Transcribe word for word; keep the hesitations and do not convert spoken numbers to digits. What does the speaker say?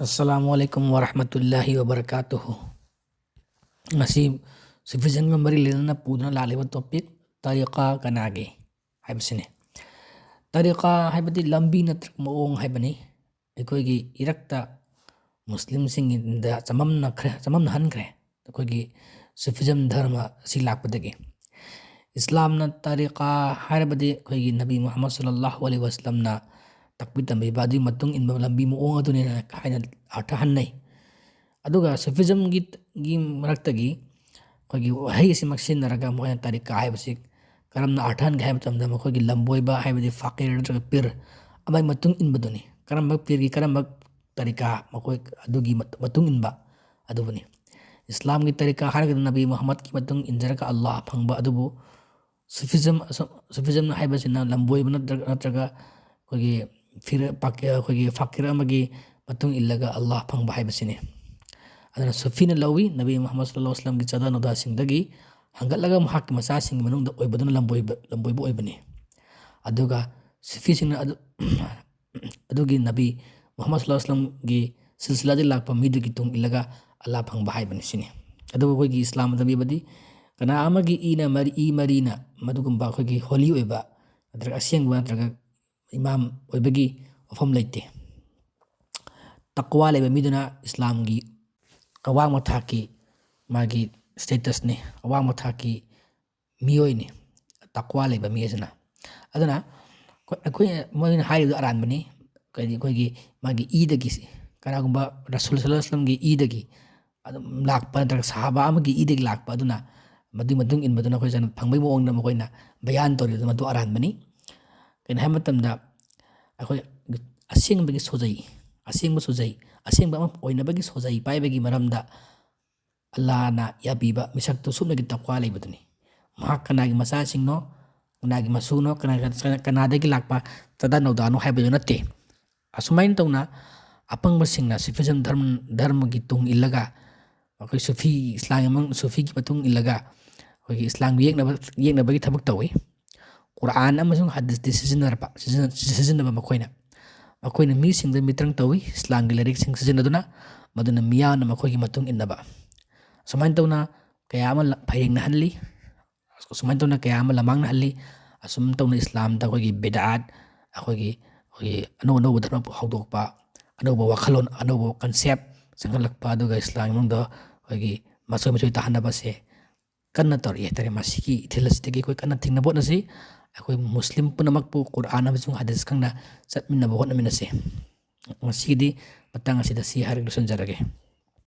ꯑꯁꯂꯥꯃꯨ ꯑꯂꯥꯏꯀꯨꯝ ꯋꯔꯍꯃꯇꯨꯜꯂꯥꯍꯤ ꯋꯕꯔꯀꯥꯇꯨꯍꯨ꯫ ꯉꯁꯤ ꯁꯨꯐꯤꯖꯝꯒ ꯃꯔꯤ ꯂꯩꯅꯅ ꯄꯨꯗꯨꯅ ꯂꯥꯛꯂꯤꯕ ꯇꯣꯄꯤꯛ ꯇꯥꯔꯤꯀꯥ ꯀꯅꯥꯒꯤ ꯍꯥꯏꯕꯁꯤꯅꯤ꯫ ꯇꯥꯔꯤꯀꯥ ꯍꯥꯏꯕꯗꯤ ꯂꯝꯕꯤ ꯅꯠꯇ꯭ꯔꯒ ꯃꯑꯣꯡ ꯍꯥꯏꯕꯅꯤ꯫ ꯑꯩꯈꯣꯏꯒꯤ ꯏꯔꯛꯇ ꯃꯨꯁꯂꯤꯝꯁꯤꯡꯗ ꯆꯃꯝꯅꯈ꯭ꯔꯦ, ꯆꯃꯝꯅꯍꯟꯈ꯭ꯔꯦ ꯑꯩꯈꯣꯏꯒꯤ ꯁꯨꯐꯤꯖꯝ ꯙꯔꯃ ꯑꯁꯤ ꯂꯥꯛꯄꯗꯒꯤ꯫ ꯏꯁꯂꯥꯝꯅ ꯇꯥꯔꯤꯀꯥ ꯍꯥꯏꯔꯕꯗꯤ ꯑꯩꯈꯣꯏꯒꯤ ꯅꯕꯤ ꯃꯨꯍꯝꯃꯗ ꯁꯜꯂꯜꯂꯥꯍꯨ ꯑꯂꯩꯍꯤ ꯋꯁꯜꯂꯝꯅ ꯇꯥꯛꯄꯤ ꯇꯝꯕꯤꯕ ꯑꯗꯨꯒꯤ ꯃꯇꯨꯡ ꯏꯟꯕ ꯂꯝꯕꯤ ꯃꯑꯣꯡ ꯑꯗꯨꯅꯤꯅ ꯍꯥꯏꯅ ꯑꯥꯔꯊ ꯍꯟꯅꯩ꯫ ꯑꯗꯨꯒ ꯁꯨꯐꯤꯖꯝꯒꯤ, ꯒꯤ ꯃꯔꯛꯇꯒꯤ ꯑꯩꯈꯣꯏꯒꯤ ꯋꯥꯍꯩ ꯑꯁꯤꯃꯛ ꯁꯤꯖꯤꯟꯅꯔꯒ ꯃꯈꯣꯏꯅ ꯇꯥꯔꯤꯀꯥ ꯍꯥꯏꯕꯁꯤ ꯀꯔꯝꯅ ꯑꯥꯔꯊ ꯍꯟꯒꯦ ꯍꯥꯏꯕ ꯃꯇꯝꯗ ꯃꯈꯣꯏꯒꯤ ꯂꯝꯕꯣꯏꯕ ꯍꯥꯏꯕꯗꯤ ꯐꯥꯀꯤꯔ ꯅꯠꯇ꯭ꯔꯒ ꯄꯤꯔ ꯑꯃꯒꯤ ꯃꯇꯨꯡ ꯏꯟꯕꯗꯨꯅꯤ꯫ ꯀꯔꯝꯕ ꯄꯤꯔꯒꯤ ꯀꯔꯝꯕ ꯇꯥꯔꯤꯀꯥ ꯃꯈꯣꯏ ꯑꯗꯨꯒꯤ ꯃꯇꯨꯡ ꯏꯟꯕ ꯑꯗꯨꯕꯨꯅꯤ꯫ ꯏꯁꯂꯥꯝꯒꯤ ꯇꯥꯔꯤꯀꯥ ꯍꯥꯏꯔꯒꯅ ꯅꯕꯤ ꯃꯨꯍꯝꯃꯗꯀꯤ ꯃꯇꯨꯡ ꯏꯟꯖꯔꯒ ꯑꯜꯂꯥꯍ ꯐꯪꯕ ꯑꯗꯨꯕꯨ ꯁꯨꯐꯤꯖꯝ, ꯁꯨꯐꯤꯖꯝ ꯍꯥꯏꯕꯁꯤꯅ ꯂꯝꯕꯣꯏꯕ ꯅꯠꯇ꯭ꯔꯒ, ꯅꯠꯇ꯭ꯔꯒ ꯑꯩꯈꯣꯏꯒꯤ ꯐꯤꯔ-, ꯄꯥꯛ-, ꯑꯩꯈꯣꯏꯒꯤ ꯐꯀꯤꯔ ꯑꯃꯒꯤ ꯃꯇꯨꯡ ꯏꯜꯂꯒ ꯑꯜꯂꯥꯍ ꯐꯪꯕ ꯍꯥꯏꯕꯁꯤꯅꯤ꯫ ꯑꯗꯨꯅ ꯁꯨꯐꯤꯅ ꯂꯧꯏ, ꯅꯕꯤ ꯃꯨꯍꯝꯃꯗ ꯁꯜꯂꯜꯂꯥꯍꯨ ꯑꯂꯩꯍꯤ ꯋꯁꯜꯂꯝꯒꯤ ꯆꯥꯗꯥ ꯅꯧꯗꯥꯁꯤꯡꯗꯒꯤ ꯍꯪꯒꯠꯂꯒ ꯃꯍꯥꯛꯀꯤ ꯃꯆꯥꯁꯤꯡꯒꯤ ꯃꯅꯨꯡꯗ ꯑꯣꯏꯕꯗꯨꯅ ꯂꯝꯕꯣꯏꯕ, ꯂꯝꯕꯣꯏꯕ ꯑꯣꯏꯕꯅꯤ꯫ ꯑꯗꯨꯒ ꯁꯨꯐꯤꯁꯤꯡꯅ ꯑꯗꯨ, ꯑꯗꯨꯒꯤ ꯅꯕꯤ ꯃꯨꯍꯝꯃꯗ ꯁꯜꯂꯜꯂꯥꯍꯨ ꯑꯂꯩꯍꯤ ꯋꯁꯜꯂꯝꯒꯤ ꯁꯤꯜꯁꯤꯂꯥꯗꯒꯤ ꯂꯥꯛꯄ ꯃꯤꯗꯨꯒꯤ ꯇꯨꯡ ꯏꯜꯂꯒ ꯑꯜꯂꯥꯍ ꯐꯪꯕ ꯍꯥꯏꯕꯅꯤ ꯁꯤꯅꯤ꯫ ꯑꯗꯨꯕꯨ ꯑꯩꯈꯣꯏꯒꯤ ꯏꯁꯂꯥꯝꯅ ꯇꯝꯕꯤꯕꯗꯤ ꯀꯅꯥ ꯑꯃꯒꯤ ꯏꯅ ꯃꯔꯤ, ꯏ ꯃꯔꯤꯅ ꯃꯗꯨꯒꯨꯝꯕ ꯑꯩꯈꯣꯏꯒꯤ ꯍꯣꯂꯤ ꯑꯣꯏꯕ ꯅꯠꯇ꯭ꯔꯒ ꯑꯁꯦꯡꯕ ꯅꯠꯇ꯭ꯔꯒ ꯏꯃꯥꯝ ꯑꯣꯏꯕꯒꯤ ꯋꯥꯐꯝ ꯂꯩꯇꯦ꯫ ꯇꯛꯋꯥ ꯂꯩꯕ ꯃꯤꯗꯨꯅ ꯏꯁꯂꯥꯝꯒꯤ ꯑꯋꯥꯡꯕ ꯊꯥꯛꯀꯤ ꯃꯥꯒꯤ ꯁ꯭ꯇꯦꯇꯁꯅꯤ, ꯑꯋꯥꯡꯕ ꯊꯥꯛꯀꯤ ꯃꯤꯑꯣꯏꯅꯤ ꯇꯛꯋꯥ ꯂꯩꯕ ꯃꯤ ꯑꯁꯤꯅ꯫ ꯑꯗꯨꯅ ꯑꯩꯈꯣꯏ, ꯑꯩꯈꯣꯏ, ꯃꯣꯏꯅ ꯍꯥꯏꯔꯤꯕꯗꯨ ꯑꯔꯥꯟꯕꯅꯤ꯫ ꯀꯔꯤ ꯑꯩꯈꯣꯏꯒꯤ ꯃꯥꯒꯤ ꯏꯗꯒꯤ, ꯀꯅꯥꯒꯨꯝꯕ ꯔꯁꯨꯜ ꯁꯜꯂꯜꯂꯥꯍꯨ ꯑꯂꯩꯍꯤ ꯋꯁꯜꯂꯝꯒꯤ ꯏꯗꯒꯤ ꯑꯗꯨꯝ ꯂꯥꯛꯄ ꯅꯠꯇ꯭ꯔꯒ ꯁꯍꯥꯕꯥ ꯑꯃꯒꯤ ꯏꯗꯒꯤ ꯂꯥꯛꯄ ꯑꯗꯨꯅ ꯃꯗꯨꯒꯤ ꯃꯇꯨꯡ ꯏꯟꯕꯗꯨꯅ ꯑꯩꯈꯣꯏ ꯖꯟꯅꯠ ꯐꯪꯕꯒꯤ ꯃꯑꯣꯡꯗ ꯃꯈꯣꯏꯅ ꯕꯌꯥꯟ ꯇꯧꯔꯤꯕꯗꯨ ꯃꯗꯨ ꯑꯔꯥꯟꯕꯅꯤ꯫ ꯀꯩꯅꯣ ꯍꯥꯏꯕ ꯃꯇꯝꯗ ꯑꯩꯈꯣꯏ ꯑꯁꯦꯡꯕꯒꯤ ꯁꯣꯖꯩ, ꯑꯁꯦꯡꯕ ꯁꯣꯖꯩ, ꯑꯁꯦꯡꯕ ꯑꯃ ꯑꯣꯏꯅꯕꯒꯤ ꯁꯣꯖꯩ ꯄꯥꯏꯕꯒꯤ ꯃꯔꯝꯗ ꯑꯜꯂꯥꯍꯅ ꯌꯥꯕꯤꯕ ꯃꯤꯁꯛꯇꯨ ꯁꯨꯞꯅꯒꯤ ꯇꯛꯋꯥ ꯂꯩꯕꯗꯨꯅꯤ꯫ ꯃꯍꯥꯛ ꯀꯅꯥꯒꯤ ꯃꯆꯥꯁꯤꯡꯅꯣ, ꯀꯅꯥꯒꯤ ꯃꯁꯨꯅꯣ, ꯀꯅꯥ-, ꯀꯅꯥꯗꯒꯤ ꯂꯥꯛꯄ ꯆꯥꯗꯥ ꯅꯧꯗꯥꯅꯣ ꯍꯥꯏꯕꯗꯨ ꯅꯠꯇꯦ꯫ ꯑꯁꯨꯃꯥꯏꯅ ꯇꯧꯅ ꯑꯄꯪꯕꯁꯤꯡꯅ ꯁꯨꯐꯤꯖꯝ ꯙꯔꯃ, ꯙꯔꯃꯒꯤ ꯇꯨꯡ ꯏꯜꯂꯒ, ꯑꯩꯈꯣꯏ ꯁꯨꯐꯤ, ꯏꯁꯂꯥꯝꯒꯤ ꯃꯅꯨꯡ-, ꯁꯨꯐꯤꯒꯤ ꯃꯇꯨꯡ ꯏꯜꯂꯒ ꯑꯩꯈꯣꯏꯒꯤ ꯏꯁꯂꯥꯝꯒꯤ ꯌꯦꯛꯅꯕ, ꯌꯦꯛꯅꯕꯒꯤ ꯊꯕꯛ ꯇꯧꯏ꯫ ꯀꯨꯔꯥꯟ ꯑꯃꯁꯨꯡ ꯍꯗꯤꯁꯇꯤ ꯁꯤꯖꯤꯟꯅꯔꯕ, ꯁꯤꯖꯤꯟꯅ-, ꯁꯤꯖꯤꯟꯅꯕ ꯃꯈꯣꯏꯅ꯫ ꯃꯈꯣꯏꯅ ꯃꯤꯁꯤꯡꯗ ꯃꯤꯇ꯭ꯔꯪ ꯇꯧꯏ ꯏꯁꯂꯥꯝꯒꯤ ꯂꯥꯏꯔꯤꯛꯁꯤꯡ ꯁꯤꯖꯤꯟꯅꯗꯨꯅ, ꯃꯗꯨꯅ ꯃꯤꯌꯥꯝꯅ ꯃꯈꯣꯏꯒꯤ ꯃꯇꯨꯡ ꯏꯟꯅꯕ꯫ ꯑꯁꯨꯃꯥꯏꯅ ꯇꯧꯅ ꯀꯌꯥ ꯑꯃ ꯂ-, ꯐꯩꯔꯦꯡꯅꯍꯜꯂꯤ꯫ ꯑꯁꯨꯃꯥꯏꯅ ꯇꯧꯅ ꯀꯌꯥ ꯑꯃ ꯂꯃꯥꯡꯅꯍꯜꯂꯤ꯫ ꯑꯁꯨꯝ ꯇꯧꯅ ꯏꯁꯂꯥꯝꯗ ꯑꯩꯈꯣꯏꯒꯤ ꯕꯤꯗꯥꯠ, ꯑꯩꯈꯣꯏꯒꯤ, ꯑꯩꯈꯣꯏꯒꯤ ꯑꯅꯧ ꯑꯅꯧꯕ ꯙꯔꯃ ꯍꯧꯗꯣꯛꯄ, ꯑꯅꯧꯕ ꯋꯥꯈꯜꯂꯣꯟ, ꯑꯅꯧꯕ concept ꯆꯪꯍꯜꯂꯛꯄ, ꯑꯗꯨꯒ ꯏꯁꯂꯥꯝꯒꯤ ꯃꯅꯨꯡꯗ ꯑꯩꯈꯣꯏꯒꯤ ꯃꯁꯣꯏ ꯃꯁꯣꯏ ꯇꯥꯍꯟꯅꯕꯁꯦ ꯀꯟꯅ ꯇꯧꯔꯛꯏ ꯍꯥꯏꯇꯥꯔꯦ꯫ ꯃꯁꯤꯒꯤ ꯏꯊꯤꯜ ꯑꯁꯤꯗꯒꯤ ꯑꯩꯈꯣꯏ ꯀꯟꯅ ꯊꯤꯡꯅꯕ ꯍꯣꯠꯅꯁꯤ꯫ ꯑꯩꯈꯣꯏ ꯃꯨꯁꯂꯤꯝ ꯄꯨꯝꯅꯃꯛꯄꯨ ꯀꯨꯔꯥꯟ ꯑꯃꯁꯨꯡ ꯍꯗꯤꯁ ꯈꯪꯅ ꯆꯠꯃꯤꯟꯅꯕ ꯍꯣꯠꯅꯃꯤꯟꯅꯁꯤ꯫ ꯉꯁꯤꯒꯤꯗꯤ ꯃꯇꯥꯡ ꯑꯁꯤꯗ ꯁꯤ ꯍꯥꯏꯔꯒ ꯂꯣꯏꯁꯤꯟꯖꯔꯒꯦ꯫